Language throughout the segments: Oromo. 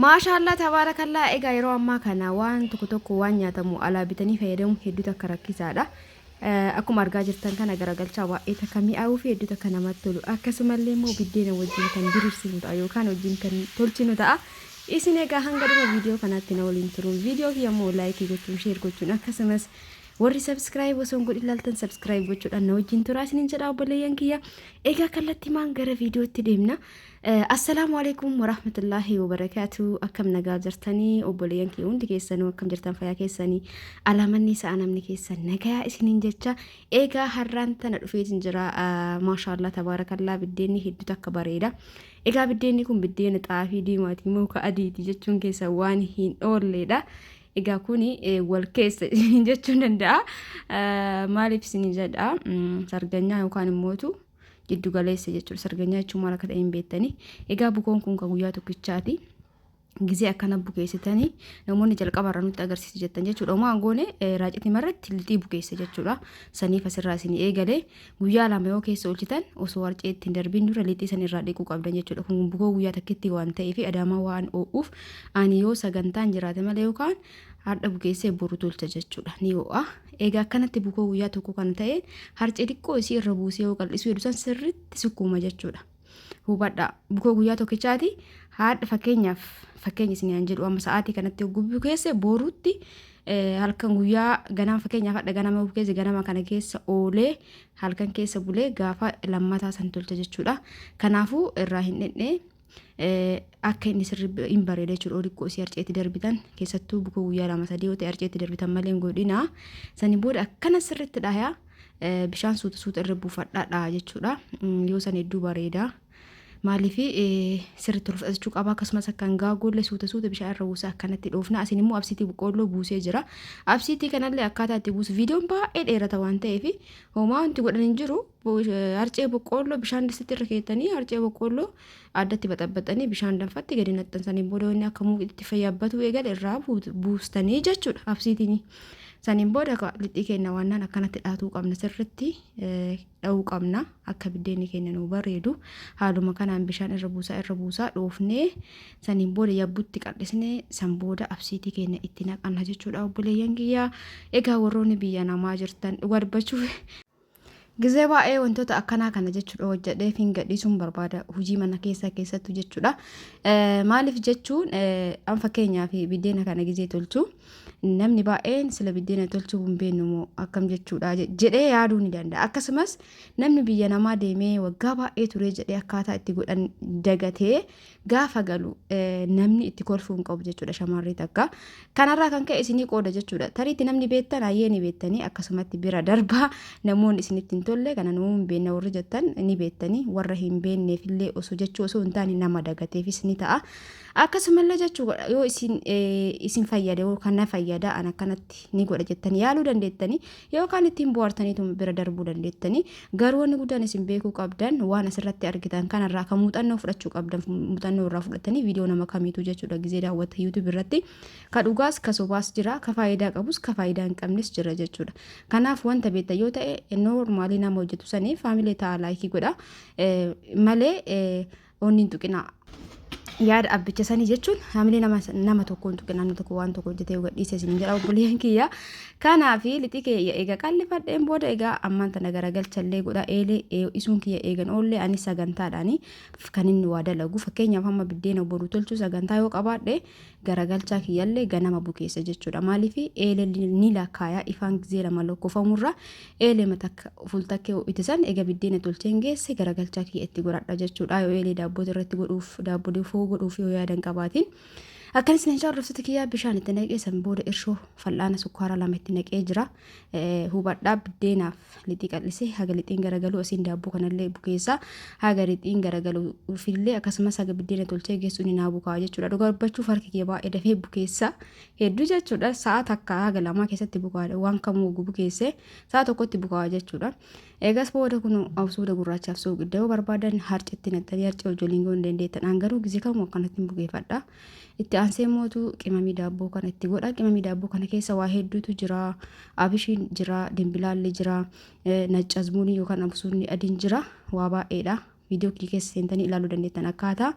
Maashaallaa tabaarakallaa egaa yeroo ammaa kana waan tokko tokko waan nyaatamu alaa bitanii fayyadamu hedduu takka rakkisaadha. Akkuma argaa jirtan kana garagalchaa baay'ee takka mi'aawuu fi hedduu takka namatti tolu. Akkasumallee immoo biddeena wajjin kan diriirsinu ta'a yookaan wajjin kan tolchinu ta'a. Isin egaa hanga dhuma viidiyoo kanaatti na waliin turuun viidiyoo kiyya immoo laayikii gochuun sheer gochuun akkasumas warri subscribe osoo hin godhin laaltan subscribe gochuudhaan na wajjin turaa isinin jedha obboleeyyan kiyya. Egaa kallattimaan gara viidiyootti deemna. Assalaamu alaikum warahmatullaahi wabarakaatu. Akkam nagaa jirtanii obboleeyyan kiyya hundi keessanuu akkam jirtan fayyaa keessanii alaamanni sa'a namni keessan nagayaa isinin jecha egaa har'aan tana dhufeetin jira. Maashaallah tabaarakallaa biddeenni hedduu takka bareeda. Egaa biddeenni kun biddeena xaafii diimaati moo ka adiiti jechuun keessa waan hin oolleedha. Egaa kuni wal keessa isiniin jechuun danda'a. Maaliif isin jedha sarganyaa yookaan immootu jiddu galeessa jechuudha. Sarganyaa jechuun maal akka ta'e hin beektani. Egaa bukoon kun kan guyyaa tokkichaati. Gizee akkana bukeessitanii namoonni jalqaba irraa nutti agarsiisi jettan jechuudha. Homaa goone raacitii marratti lixii bukeessa jechuudha. Saniif asirraa isin eegale guyyaa 2 yoo keessa oolchitan osoo harcee ittiin darbiin dura lixii san irraa dhiquu qabdan jechuudha. Kun bukoo guyyaa takkitti waan ta'eef adaamaa waan oo'uuf ani yoo sagantaan jiraate malee yookaan har'a bukeessee boru tolcha jechuudha. Ni ho'a. Egaa akkanatti bukoo guyyaa tokko kan ta'e harcee xiqqoo isii irra buusee yoo qal'isuu jedhu san sirriitti sukkuuma jechuudha. Hubadhaa. Bukoo guyyaa tokkichaati. Haadha fakkeenyaaf fakkeenya isin an jedhu amma sa'aatii kanatti hogguu bukeesse boruutti halkan guyyaa ganama fakkeenyaaf hadha ganama bukeesse ganama kana keessa oolee halkan keessa bulee gaafa lammataa san tolcha jechuudha. Kanaafuu irraa hin dhedhee akka inni sirri hin bareeda jechuudha. Xiqqoo isii harceetti darbitan keessattuu bukoo guyyaa 2 3 yoo ta'e harceetti darbitan malee hin godhina. Sanii booda akkana sirriitti dhayaa. Bishaan suuta suuta irra buufadhaa dha'a jechuudha. Yoo san hedduu bareeda. Maaliif sirriitti ol fudhachuu qaba akkasumas akka hin gaagoolle suuta suuta bishaan irra buusaa akkanatti dhoofna. Asin immoo absiitii boqqoolloo buusee jira. Absiitii kanallee akkaataa itti buusu viidiyoon baay'ee dheerata waan ta'eef homaa wanti godhan hin jiru. Harcee boqqoolloo bishaan distitti irra keettanii harcee boqqoolloo addatti baxaxaxanii bishaan danfatti gadi naxxansaniin booda wanni akka muuqitti fayyaabbatu eegale irraa buustanii jechuudha absiitiin. Saniin booda lixii keenya waannaan akkanatti dhaatuu qabna sirritti dha'uu qabna akka biddeenni keenya nuu bareedu haaluma kanaan bishaan irra buusaa irra buusaa dhoofnee saniin booda yabbutti qal'isnee san booda absiitii keenya itti naqanna jechuudha obboleeyyan kiyyaa. Egaa warroonni biyya namaa jirtan dhugaa dubbachuuf Gizee baay'ee wantoota akkanaa kana jechuudha hojjedhee fin gadhiisuun barbaada hojii mana keessaa keessattuu jechuudha. Maaliif jechuun an fakkeenyaaf biddeena kana gizee tolchu namni baay'een sila biddeena tolchuu hin beeknu moo akkam jechuudha jedhee yaaduu ni danda'a. Akkasumas namni biyya namaa deemee waggaa baay'ee turee jedhee akkaataa itti godhan dagatee gaafa galu namni itti kolfuu hin qabu jechuudha shamarri takka. Kanarraa kan ka'e isinii qooda jechuudha. Tariitti namni beektan hayyee ni beektanii akkasumatti bira darbaa namoonni isinitti hin tolle kana nuu hin beekna warri jettan ni beektanii warra hin beekneef illee osoo jechuu osoo hin taane nama dagateefis ni ta'a. Akkasumallee jechuu yoo isin isin fayyade yookaan na fayyada an akkanatti ni godha jettanii yaaluu dandeettanii yookaan ittiin bohaartaniitu bira darbuu dandeettanii. Garuu wanni guddaan isin beekuu qabdan waan asirratti argitan kanarraa kan muuxannoo fudhachuu qabdan muuxannoo irraa fudhatanii viidiyoo nama kamiituu jechuudha gizee daawwatta YouTube irratti ka dhugaas ka sobaas jira ka faayidaa qabus ka faayidaa hin qabnes jira jechuudha. Kanaaf wanta beektan yoo ta'e noormaalii nama hojjetu saniif faamilee ta'a laayikii godha malee onni hin tuqinaa. Yaada abbicha sanii jechuun hamilee nama nama tokko hin tuqin namni tokko waan tokko hojjetee yoo gadhiise isin jedha obboleeyyan kiyya. Kanaaf lixii kiyya egaa qallifadheen booda egaa ammaan tana garagalchallee godha eelee isuun kiyya eegan oollee ani sagantaadhaani kan inni waa dalagu fakkeenyaaf amma biddeena boru tolchuu sagantaa yoo qabaadhe garagalchaa kiyyallee ganama bukeessa jechuudha. Maaliif eelee ni lakkaaya ifaan gizee lama lokkofamurra eelee matakka fultakkee ho'ite san eega biddeena tolcheen geesse garagalchaa kiyya itti godhadha jechuudha. Yoo eelee daabboota irratti godhuuf daabboo difoo godhuuf yoo yaadan qabaatiin. Akkanis leencaa hordoftoota kiyyaa bishaan itti naqee san booda irshoo fal'aana sukkaara 2 itti naqee jira. Hubadhaa biddeenaaf lixii qal'isee haga lixiin garagaluu asiin daabboo kanallee bukeessa haga lixiin garagaluufillee akkasumas haga biddeena tolchee geessu ni naa bukaa jechuudha. Dhugaa dubbachuuf harki kiyya baay'ee dafee bukeessa hedduu jechuudha. Sa'a takka haga lamaa keessatti bukaa waan kamuu bukeesse sa'a tokkotti bukaa jechuudha. Eegas booda kun absuuda gurraachaaf soogidda yoo barbaadan harcitti naqxanii harcee wajjin goonuu dandeettan. An garuu gizee kamuu akkanatti hin bukeeffadha. Itti aansee mootu qimamii daabboo kana itti godha. Qimamii daabboo kana keessa waa hedduutu jira. Abishiin jira, dimbilaalli jira, naccazmuunii yookaan absuudni adiin jira. Waa baay'eedha. Viidiyoo kiyya keessa seentanii ilaaluu dandeettan akkaataa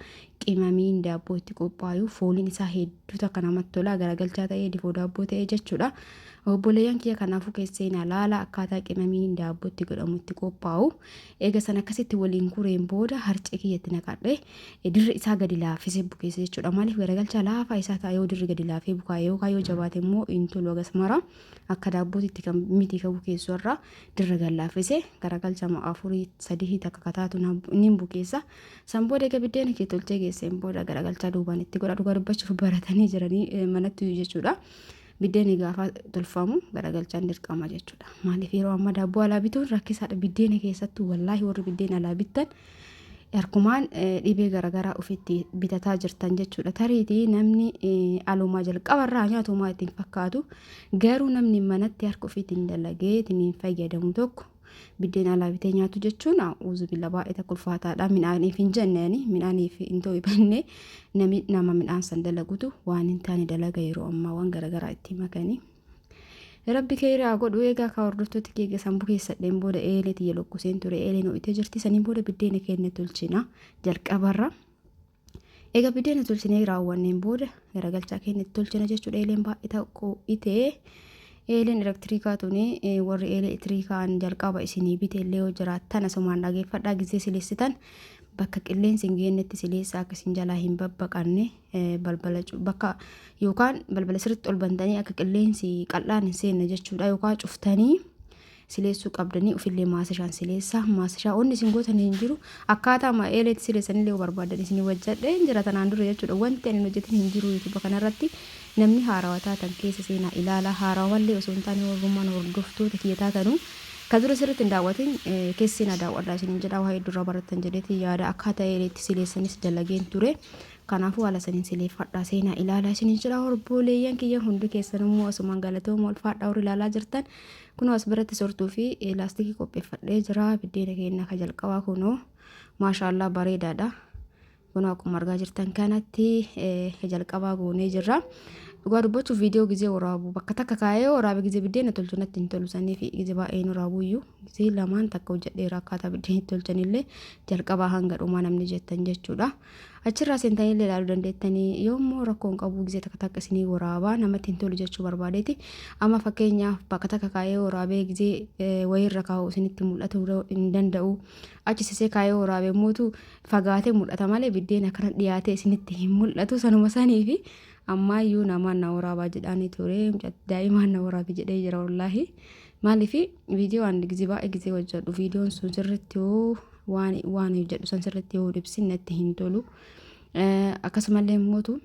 Qimamiin daabboo itti qophaayu fooliin isaa hedduu takka namatti tola, garagalchaa ta'ee difoo daabboo ta'ee jechuudha. Obboleeyyan kiyya, kanaafuu keessa seenaa laala akkaataa qimamiin daabboo itti godhamu, itti qophaa'u. Eega san akkasitti waliin kureen booda harcee kiyyatti naqadhe, dirri isaa gadi laaffisee bukeessa jechuudha. Maaliif garagalchaa laafaa isaa ta'a yoo dirri gadi laafee bukaa'e, yookaan yoo jabaate immoo hin tolu. Agas mara akka daabbootitti kan miti kan bukeessu irraa dirra gad laaffisee garagalchama afurii sadii takka kataatu niin bukeessa. San booda egaa biddeena kee tolchee geesseen booda garagalchaa duubaan itti godha. Dhugaa dubbachuuf baratanii jiranii manatti jechuudha. Biddeenni gaafa tolfamu garagalchaan dirqama jechuudha. Maaliif yeroo ammaa daabboo alaa bituun rakkisaadha. Biddeena keessattuu wallaahi warri biddeen alaa bittan harkumaan dhibee garaagaraa ofitti bitataa jirtan jechuudha. Tariitii namni alumaa jalqabarraa nyaatumaa ittiin fakkaatu, garuu namni manatti harka ofiitiin dalagee ittiin fayyadamu tokko biddeen alaa bitee nyaatu jechuun uuzubilla baay'ee takka ulfaataadha. Midhaaniif hin jenne, midhaaniif hin ta'u banne, nami nama midhaan san dalagutu waan hin taane dalaga yeroo ammaa waan garaagaraa itti makanii. Rabbi keeraa godhu. Egaa ka hordoftoota kee san bukeessadheen booda eelee tiyya lokkuseen ture, eeleen ho'itee jirti. Saniin booda biddeena keenya tolchina jalqabarra. Egaa biddeena tolchinee raawwanneen booda garagalchaa keenya tolchina jechuudha. Eeleen baay'ee tokko ho'itee, eeleen elektiriikaa tuni, warri eelee elektiriikaan jalqaba isinii bite illee yoo jiraattan asumaan dhageeffadhaa. Gizee sileessitan bakka qilleensi hin geennetti sileessaa, akka isin jalaa hin babbaqanne balbala bakka yookaan balbala sirriitti ol bantanii akka qilleensi qal'aan hin seenne jechuudha, yookaan cuftanii sileessuu qabdanii. Ofillee maasishaan sileessaa. Maasishaa onni isin gootan hin jiru. Akkaataa ma eeleetti sileessanillee yoo barbaadan isin hojjedhe hin jira tanaan dura jechuudha. Wanti ani hin hojjetin hin jiru YouTube kanarratti. Namni haarawaa taatan keessa seenaa ilaalaa. Haarawallee osoo hin taane warrummaan hordoftoota kiyya taatanuu ka dura sirriitti hin daawwatin keessa seenaa daawwadhaa isiniin jedha. Waa hedduu irraa barattan jedheeti yaada. Akkaataa eeleetti sileessanis dalageen ture. Kanaafuu haala saniin sileeffadhaa, seenaa ilaalaa isiniin jedha. Obboleeyyan kiyya hundi keessan immoo asumaan galatooma, ulfaadhaa warri ilaalaa jirtan. Kunoo as biratti sortuu fi laastikii qopheeffadhee jira. Biddeena keenya ka jalqabaa kunoo maashaallaa bareedaadha. Kunoo akkuma argaa jirtan kanatti ka jalqabaa goonee jirra. Dhugaa dubbachuuf viidiyoo gizee waraabu bakka takka kaa'ee waraabe, gizee biddeena tolchu natti hin tolu. Sanii fi gizee baay'een waraabuyyuu gizee lamaan takka hojjedheera. Akkaataa biddeen itti tolchanillee jalqabaa hanga dhumaa namni jettan jechuudha. Achirraa seentanii illee ilaaluu dandeettanii. Yoommoo rakkoo hin qabu, gizee takka takka isinii waraabaa namatti hin tolu jechuu barbaadeeti. Amma fakkeenyaaf bakka takka kaa'ee waraabee gizee wayiirra kaa'u isinitti mul'atuu hin danda'u. Achi sisee kaa'ee waraabee mootu fagaatee mul'ata malee biddeen akkana dhiyaatee isinitti hin mul'atu. Sanuma saniifi ammaayyuu namaan na waraabaa jedhaanii ture, daa'imaan na waraabi jedhee jira wallaahi. Maaliif viidiyoo ani gizee baay'ee gizee hojjedhu viidiyoon sun sirriitti yoo waan hojjedhu san sirriitti yoo ibsin natti hin tolu. Akkasumallee immoo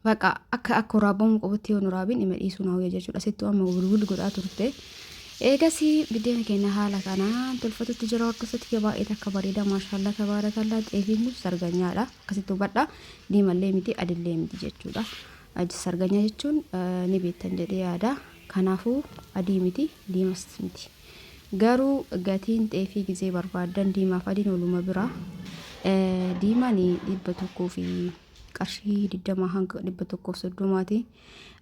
bakka akka waraabamuu qabutti yoo hin waraabin dhimma dhiisuu naa wayya jechuudha. Sittuu amma wulwul godhaa turte. Eegasii biddeena keenya haala kanaan tolfatutti jira. Hordoftoota kee baay'ee takka bareeda, maashaallaa tabaarakallaa. Xeefiin kun sarganyaadha. Akkasitti hubadha. Diimallee miti, adillee miti jechuudha. Sarganyaa jechuun ni beektan jedhee yaada. Kanaafuu adii miti, diimas miti. Garuu gatiin xeefii gizee barbaaddan diimaaf adiin waluma bira. Diimaan 100 fi qarshii 20 hanga 130ti.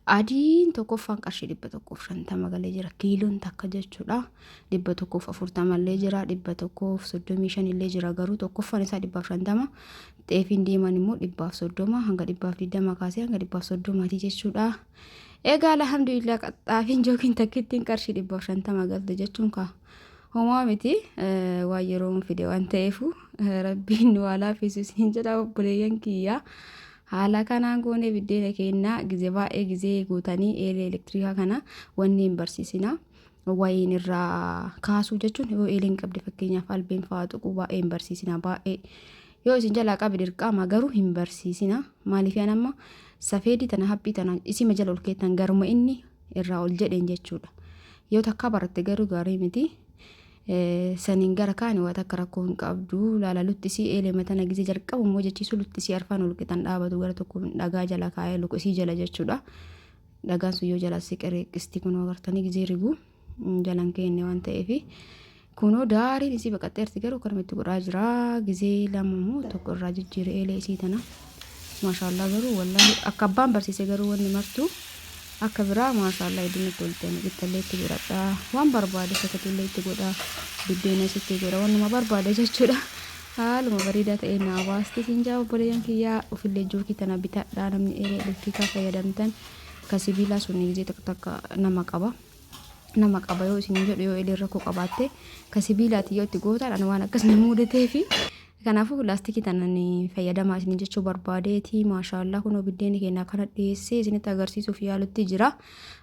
Adiin tokkoffaan qarshii 150 galee jira. Kiiloon takka jechuudha. 140 illee jira. 135 illee jira. Garuu tokkoffaan isaa 150. Xeefiin diimaan immoo 130 hanga 120 kaasee hanga 130ti jechuudha. Egaa alhamdulillah xaafiin jookiin takkittiin qarshii 150 galte jechuun kaa homaa miti, waan yeroon fide waan ta'eefu rabbiin nu haa laaffisu isiniin jedha obboleeyyan kiyya. Haala kanaan goonee biddeena keenna gizee baay'ee gizee guutanii eelee elektirikaa kana wanni hin barsiisina. Wayiin irraa kaasuu jechuun yoo eeleen qabde fakkeenyaaf albeen fa'aa tuquu baay'ee hin barsiisina baay'ee. Yoo isin jalaa qabe dirqama, garuu hin barsiisina. Maaliif yan amma safeedii tana haphii tana isima jala ol keettan garuma inni irraa ol jedheen jechuudha. Yoo takkaa baratte garuu gaarii miti. Saniin gara kaani waa takka rakkoo hin qabdu. Laala luttisii eelee matana gizee jalqabu immoo jechiisu luttisii arfaan ol qixan dhaabatu gara tokko dhagaa jala kaa'ee luqisii jala jechuudha. Dhagaan sun yoo jala siqe reeqqisti, kunoo agartanii gizee riguu jalan keenne waan ta'eefi. Kunoo daariin isii baqaxxeerti, garuu kanuma itti godhaa jira. Gizee lama moo tokko irraa jijjiire eelee isii tana. Maashaallaa, garuu wallaahi akka abbaan barsiise garuu wanni martuu akka biraa maashaallaa hedduu natti toltani. Qixxallee itti godhadha. Waan barbaade sakatullee itti godha. Biddeenas itti godha. Wannuma barbaade jechuudha. Haaluma bareedaa ta'een naa baasti siin jaa obboleeyyan kiyyaa. Ofillee jookii tana bitadhaa, namni eelee elektirikaa fayyadamtan ka sibiilaa sun gizee takka takka nama qaba. Nama qaba yoo isin jedhu, yoo eeleen rakkoo qabaatte ka sibiilaati yoo itti gootan, ani waan akkas na mudateefi kanaafuu laastikii tanan fayyadamaa isin jechuu barbaadeeti. Maashaallaa, kunoo biddeenni keenya kana dhiyeessee isinitti agarsiisuuf yaalutti jira.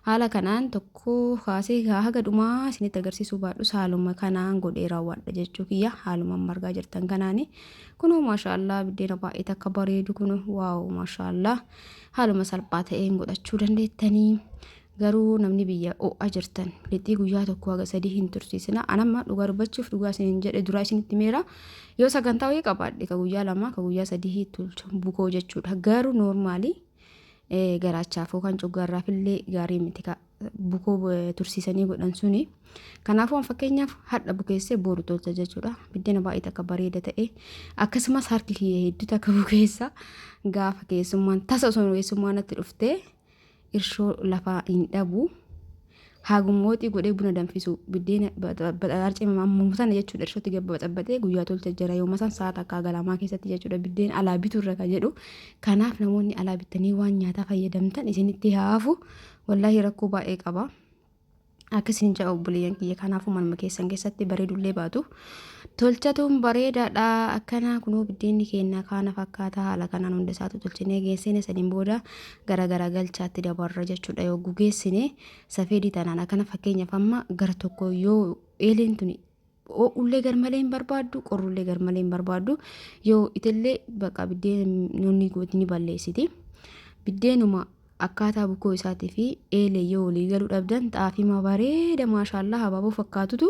Haala kanaan tokko kaasee haga dhumaa isinitti agarsiisuu baadhus, haaluma kanaan godhee raawwadha jechuu kiyya. Haaluma amma argaa jirtan kanaani kunoo maashaallaa, biddeena baay'ee takka bareedu kunoo, wow, maashaallaa, haaluma salphaa ta'een godhachuu dandeettanii. Garuu namni biyya ho'a jirtan lixii guyyaa 1 haga 3 hin tursiisina. Anamma dhugaa dubbachuuf, dhugaa isinin jedhe, duraa isinitti meera, yoo sagantaa wayii qabaadhe ka guyyaa 2, ka guyyaa 3 tolcha bukoo jechuudha. Garuu normally garaachaafuu kan coggaarraafillee gaarii miti ka bukoo tursiisanii godhan suni. Kanaafuu an fakkeenyaaf hadha bukeessee boru tolcha jechuudha. Biddeena baay'ee takka bareeda ta'e, akkasumas harki kiyya hedduu takka bukeessa. Gaafa keessummaan tasa osoo keessummaan natti dhuftee irshoo lafaa hin dhabu. Haaguma waxii godhee buna danfisu biddeena baxaxaarcee ammuma sana jechuudha, irshootti gabba baxaxaxee guyyaa tolcha jira yooma san sa'a takkaa galamaa keessatti jechuudha, biddeen alaa bitu irra kan jedhu. Kanaaf namoonni alaa bittanii waan nyaataa fayyadamtan isinitti haafu, wallaahi rakkoo baay'ee qaba. Akkasiin ja'a obboleeyyan kiyya, kanaafuu manuma keessan keessatti bareedullee baatu tolchatuun bareedaadha. Akkana kunoo biddeenni keenya kaana fakkaata. Haala kanaan hunda isaatu tolchinee geessine. Saniin booda gara garagalchaatti dabarra jechuudha. Yoo gugeessine safeedii tanaan akkana, fakkeenyaaf amma gara tokko yoo eeleen tuni ho'ullee garmalee hin barbaaddu, qorrullee garmalee hin barbaaddu, yoo itillee bakka biddeen nonni gooti ni balleessiti. Biddeenuma akkaataa bukoo isaatii fi eelee yoo walii galuu dhabdan, xaafima bareeda maashaallaa habaaboo fakkaatutu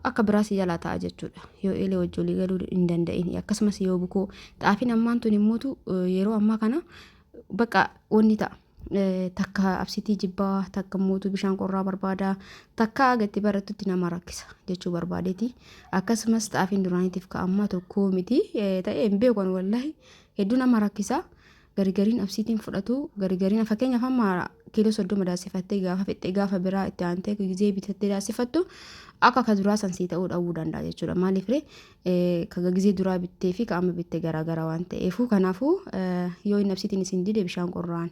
akka biraa si jalaa ta'a jechuudha. Yoo eelee wajji walii galuu hin danda'in, akkasumas yoo bukoo xaafiin ammaan tun immootu yeroo ammaa kana bakka wanni ta'a. Takka absitii jibbaa, takka mootu bishaan qorraa barbaada, takka gatti barattutti nama rakkisa jechuu barbaadeeti. Akkasumas xaafiin duraaniitiif ka ammaa tokkoo miti ta'ee hin beekan, wallaahi hedduu nama rakkisa. Garigariin absiitiin fudhatu, garigariin fakkeenyaaf amma kiiloo 30 daasifattee gaafa fixxee, gaafa biraa itti aantee gizee bitattee daasifattu akka ka duraa san sii ta'uu dhabuu danda'a jechuudha. Maaliif ree? Ka gizee duraa bittee fi ka amma bitte garaagara waan ta'eefu. Kanaafuu yoo inni absiitiin isin dide bishaan qorraan,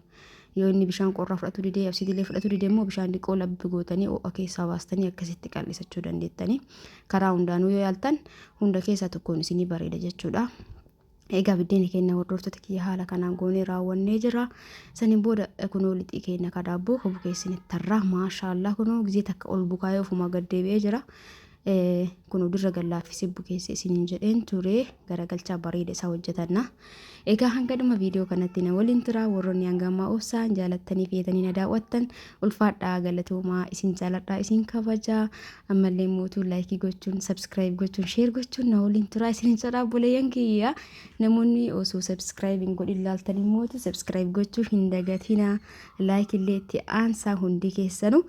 yoo inni bishaan qorraa fudhatu didee, absiitiillee fudhatu dide immoo bishaan xiqqoo labbi gootanii ho'a keessaa baastanii akkasitti qal'isachuu dandeettanii. Karaa hundaanuu yoo yaaltan hunda keessaa tokkoon isinii bareeda jechuudha. Egaa biddeena keenya, hordoftoota kiyya, haala kanaan goonee raawwannee jira. Saniin booda kunoo lixii keenya ka daabboo ka bukeessine tarraa, maashaallaa, kunoo gizee takka ol bukaayee ofumaa gad deebi'ee jira. Kunoo dirra gallaaffisee bukeesse isiniin jedheen ture, garagalchaa bareeda isaa hojjetanna. Egaa hanga dhuma viidiyoo kanatti na waliin tura. Warroonni hanga ammaa obsaan jaalattanii feetanii na daawwattan, ulfaadhaa, galatoomaa, isin jaaladhaa, isin kabajaa. Ammallee mootuu like gochuun, subscribe gochuun, share gochuun na waliin turaa isin jedha obboleeyyan kiyya. Namoonni osoo subscribe hin godhin laaltan immoo subscribe gochuu hin dagatina, like illee itti aansaa hundi keessanu.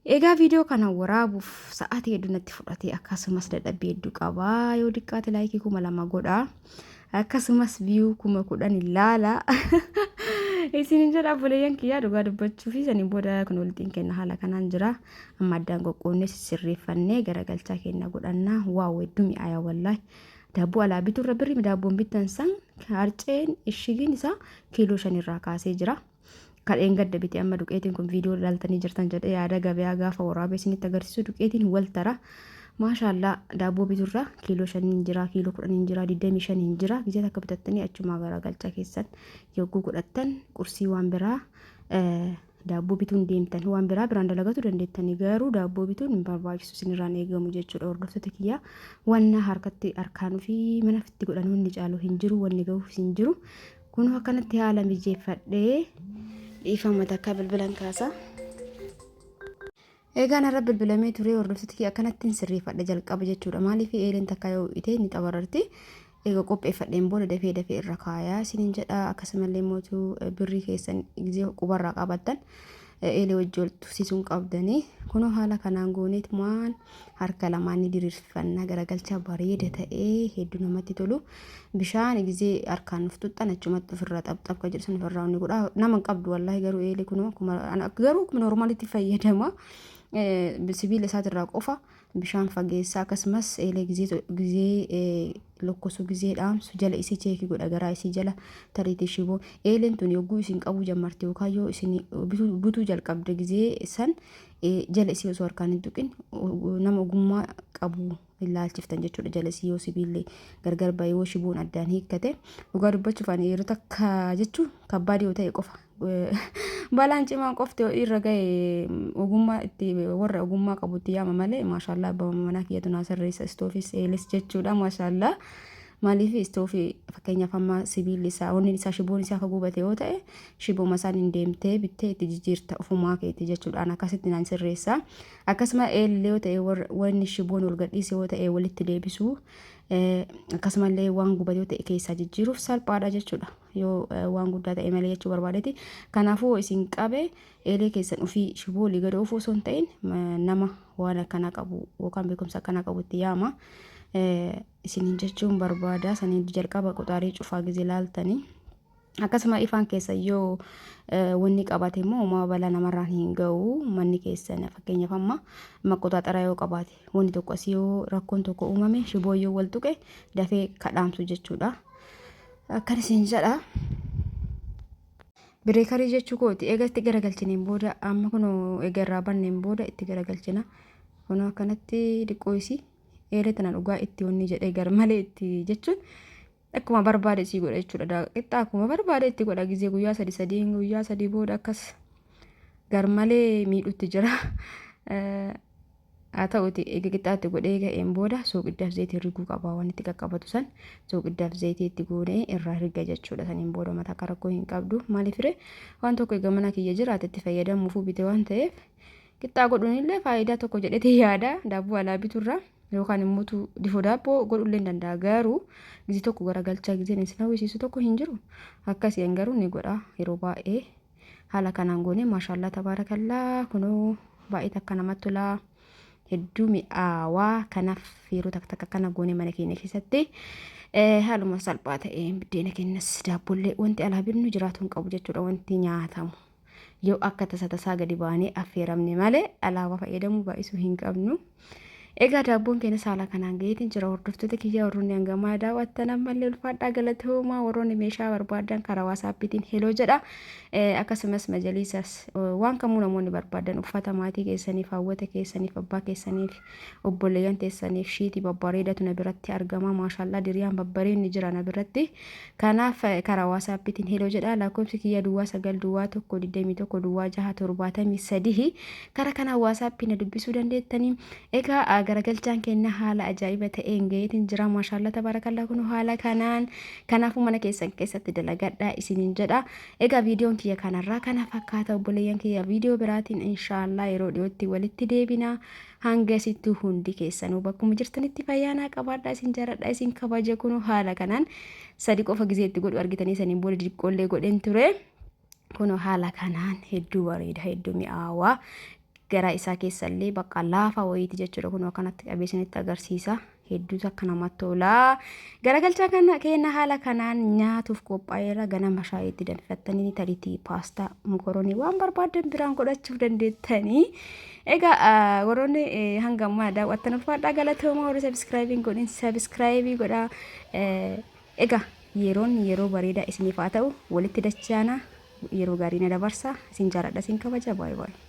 Egaa viidiyoo kana waraabuuf sa'aatii hedduu natti fudhate, akkasumas dadhabbii hedduu qaba. Yoo xiqqaate like 2000 godha. Akkasumas view 10,000 ilaala. Isin jedha obboleeyyan kiyyaa, dhugaa dubbachuu fi saniin booda kun walitti kenna haala kanaan jira. Amma addaan qoqqoonnee sirreeffannee garagalchaa keenya godhannaa. Wow, hedduu mi'aaya wallaahi. Daabboo alaa biturra birri daabboon bittan san harceen ishigiin isaa kiiloo 5 irraa kaasee jira. Kadheen gadda bitee amma duqeetiin kun viidiyoo ilaaltanii jirtan jedhee yaada, gabayaa gaafa waraabee isinitti agarsiisu duqeetiin wal tara. Maashaallaa, daabboo biturra kiiloo 5 jira, kiiloo 10 jira, 25 jira. Gizee takka bitattanii achumaa garagalchaa keessan yogguu godhattan qursii waan biraa daabboo bituun deemtan waan biraa biraan dalagatu dandeettanii, garuu daabboo bituun hin barbaachisu, isinirraan eegamu jechuudha. Hordoftoota kiyyaa, wanna harkatti harkaan fi mana itti godhan wanni caalu hin jiru, wanni gahuuf hin jiru. Kun akkanatti haala mijeeffadhee, dhiifama takka bilbilan kaasa. Egaa narra bilbilamee ture, hordoftoota kiyya, akkanatti sirreeffadhe jalqaba jechuudha. Maaliif eeleen takka yoo ite ni xabararti. Egaa qopheeffadheen booda dafee dafee irra kaayaa isiniin jedha. Akkasumallee mootuu birrii keessan gizee qubarraa qabattan eelee wajji ol tursiisuun qabdanii. Kunoo haala kanaan gooneetumaan harka lamaan ni diriirfanna, garagalchaa bareeda ta'ee hedduu namatti tolu. Bishaan gizee harkaan nuuf tuxxan achumatti ofirraa xapxap kan jedhu sun ofirraa ni godha. Nama hin qabdu wallaahi, garuu eelee kunoo akkuma garuu akkuma normalitti fayyadama. Sibiila isaatirraa qofa bishaan fageessa. Akkasumas eelee gizee lokkosu, gizee dhaamsu jala isii check godha, garaa isii jala tariitii shiboo eeleen tun yogguu isin qabuu jammarti yookaan yoo isin butuu jalqabde, gizee san jala isii osoo harkaan hin tuqin nama ogummaa qabu ilaalchiftan jechuudha. Jala isii yoo sibiilli gargar ba'e, yoo shiboon addaan hiikkate, dhugaa dubbachuuf ani yeroo takka jechuun kabbaadii yoo ta'e qofa, balaan cimaan qofti irra ga'e, ogummaa itti warra ogummaa qabutti yaama malee, maashaallaa, abbaa manaa kiyyatu naa sirreessa istoofiis eelis jechuudha, maashaallaa. Maaliif, istoofii fakkeenyaaf amma sibiilli isaa, onni isaa, shiboon isaa akka gubate yoo ta'e, shibooma isaan hin deemtee bittee itti jijjiirta ofumaa keetti jechuudhaan, akkasitti naan sirreessa. Akkasuma eellee yoo ta'e, wanni shiboon ol gadhiise yoo ta'e walitti deebisuu, akkasumallee waan gubate yoo ta'e keessaa jijjiiruuf salphaadha jechuudha, yoo waan guddaa ta'e malee jechuu barbaadeeti. Kanaafuu isin qabe eelee keessan ofii shiboo olii gad oofuu osoo hin ta'in, nama waan akkanaa qabu yookaan beekumsa akkanaa qabu itti yaama. Isiniin jechuun barbaada. Saniin jalqaba qoxaarii cufaa gizee laaltanii. Akkasuma ifaan keessa yoo wanni qabate immoo homaa balaa namarraan hin ga'u. Manni keessan fakkeenyaaf amma maqoxaaxaraa yoo qabaate, wanni tokko asii yoo rakkoon tokko uumame, shiboo yoo wal tuqe dafee kadhaamsu jechuudha. Akkan isin jedha. Breakerii jechuu kooti. Eega itti garagalchineen booda, amma kunoo eega irraa banneen booda itti garagalchina. Kunoo akkanatti xiqqoo isii eelee tana dhugaa itti wanni jedhee gar malee itti jechuun akkuma barbaade isii godha jechuudha. Qixxaa akkuma barbaade itti godha, gizee guyyaa sadi sadii, guyyaa 3 booda akkas gar malee miidhutti jira. Haa ta'uti, eega qixxaatti godhee ga'een booda sooqiddaaf zayitii riguu qaba. Waan itti qaqqabatu san sooqiddaaf zayitii itti goonee irraa riga jechuudha. Saniin booda mataa akka rakkoo hin qabdu. Maaliif ree, waan tokko eega mana kiyya jiraate itti fayyadamuufuu bite waan ta'eef, qixxaa godhuun illee faayidaa tokko jedheeti yaada, daabboo alaa biturraa. Yookaan immoo difoo daabboo godhullee hin danda'a, garuu gizee tokko garagalchaa gizeen isin hawwisiisu tokko hin jiru. Akkasiin garuu ni godha yeroo baay'ee. Haala kanaan goonee, maashaallaa tabaarakallaa, kunoo baay'ee takka namatti tola, hedduu mi'aawaa. Kanaaf yeroo takka takka akkana goonee mana keenya keessatti haaluma salphaa ta'een biddeena keenyas daabbollee wanti alaa binnu jiraatu hin qabu jechuudha. Wanti nyaatamu yoo akka tasa tasaa gadi baanee affeeramne malee alaabaa fayyadamuu baay'isuu hin qabnu. Egaa daabboon keenya haala kanaan gaheetiin jira. Hordoftoota kiyyaa, warroonni hangamaa daawwattan ammallee ulfaadhaa, galatoomaa. Warroonni meeshaa barbaadan karaa WhatsAppiitiin hello jedha. Akkasumas majaliisas waan kamuu namoonni barbaadan, uffata maatii keessaniif, hawwata keessaniif, abbaa keessaniif, obboleeyyan teessaniif, shiitii babbareedatu na biratti argama. Maashaallaa, diriyaan babbareedni jira na biratti. Kanaaf karaa WhatsAppiitiin hello jedha. Lakkoofsi kiyya 0901 21 06 73. Karaa kana WhatsAppii na dubbisuu dandeettanii. Egaa garagalchaan keenya haala ajaa'iba ta'een gaheetiin jira. Maashaallaa tabaarakallaa, kun haala kanaan. Kanaafuu mana keessan keessatti dalagadhaa isiniin jedha. Egaa viidiyoon kiyya kanarraa kana fakkaata, obboleeyyan kiyya. Viidiyoo biraatiin inshaallah yeroo dhiyootti walitti deebina. Hanga isitti hundi keessanuu bakkuma jirtanitti fayyaanaa qabaadhaa. Isin jaaladha, isin kabaja. Kun haala kanaan sadi qofa gizee itti godhu argitanii, saniin booda xixiqqoollee godheen ture. Kun haala kanaan hedduu bareeda, hedduu mi'aawaa. Garaa isaa keessallee bakka laafaa wayiiti jechuudha. Kun akkanatti qabee isinitti agarsiisa. Hedduu takka namatti tola. Garagalchaa kana keenya haala kanaan nyaatuuf qophaa'eera. Ganama shaayii itti danfifattanii, tariitii paastaa, mokoronii waan barbaadan biraan godhachuuf dandeettanii. Egaa warroonni hanga ammaa daawwattan ulfaadhaa, galatoomaa. Warri subscribe godhin subscribe godhaa. Egaa yeroon yeroo bareedaa isiniif haa ta'u. Walitti dachaana, yeroo gaarii na dabarsa. Isin jaaladha, isin kabaja. Baay'ee baay'ee.